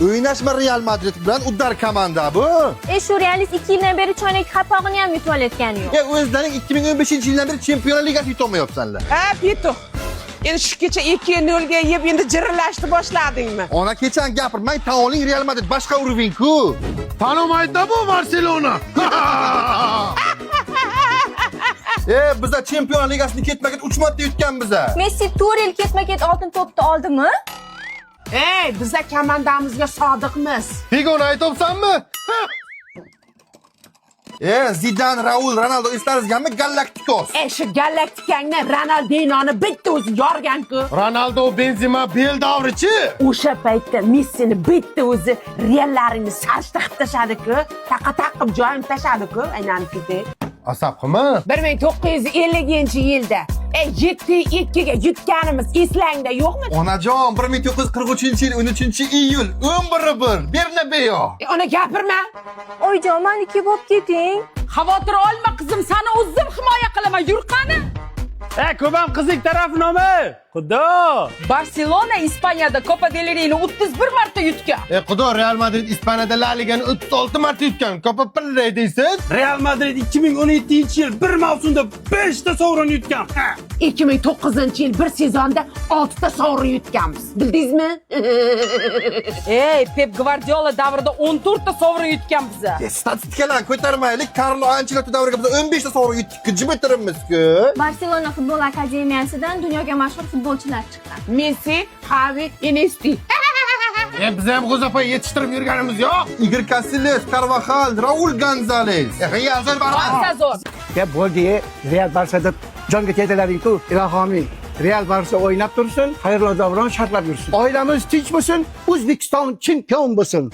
O'ynashma Real Madrid bilan, удар komanda bu. E, shu realist 2 yildan beri choynak qopog'ini ham yutib olayotgani yo'q. Ya o'zlaring 2015-yildan beri Chempionlar Ligasi yutolmayapsanlar. Ha, Петух. Endi shu kecha 2-0 ga yeb, endi jirillashni boshladingmi? Ona, kechan gapirmang, tan oling, Real Madrid boshqa уровень -ku. Tanımaydı bu Barcelona. E, biza Chempionlar Ligasini ketma-ket 3 marta yutganmiz. Messi 4 yil ketma-ket oltin to'pni oldimi? Ey, biza komandamizga sodiqmiz. Figoni aytyapsanmi? E, Zidan, Raul, Ronaldo eslaringizgami? Galacticos. Ey, shu galaktikangni Ronaldinoni bitta o'zi yorgan-ku. Ronaldo, Benzema, Bel davrichi. O'sha paytda Messini bitta o'zi reallaringni sarishta qilib tashladi-ku. Taqa taqib joyim tashladi-ku, aylanib. Asab qilma. 1950-yilda 7-2 ga yutganimiz eslangda yo'qmi? Onajon, 1943-yil 13-iyul 11:01 Bernabeu. E, ona, gapirma. Oyijon, maniki bo'lib keting. Xavotir olma, qizim, sani o'zim himoya qilaman. Yur, qani. E, ko'pam qiziq taraf nomi. Xudo. Barselona Ispaniyada Copa del Reyni 31 marta yutgan. E, xudo, Real Madrid Ispaniyada La Ligani 36 marta yutgan. Copa del Rey deysiz? Real Madrid 2017-yil bir mavsumda 5 ta sovrin yutgan. Ha. 2009-yil bir sezonda 6 ta sovrin yutganmiz. Bildingizmi? Ey, Pep Gvardiola davrida 14 ta sovrin yutgan biza. E, statistikalarni ko'tarmaylik. Carlo Ancelotti davriga biz 15 ta sovrin yutdik. Jim o'tiribmiz-ku. Barselona futbol akademiyasidan dunyoga mashhur futbolchilar chiqqan. Messi, Xavi, Iniesta. E, biz ham g'o'zapoya yetishtirib yurganimiz yo'q. Igor Casillas, Carvajal, Raul Gonzalez. E, Real zo'r baribir. Barsa zo'r. Ya bo'ldi, Real Barsada jonga tegdilaring-ku. Ilohi amin. Real Barsa o'ynab tursin, xayrli davron shartlab yursin. Oilamiz tinch bo'lsin, O'zbekiston chempion bo'lsin.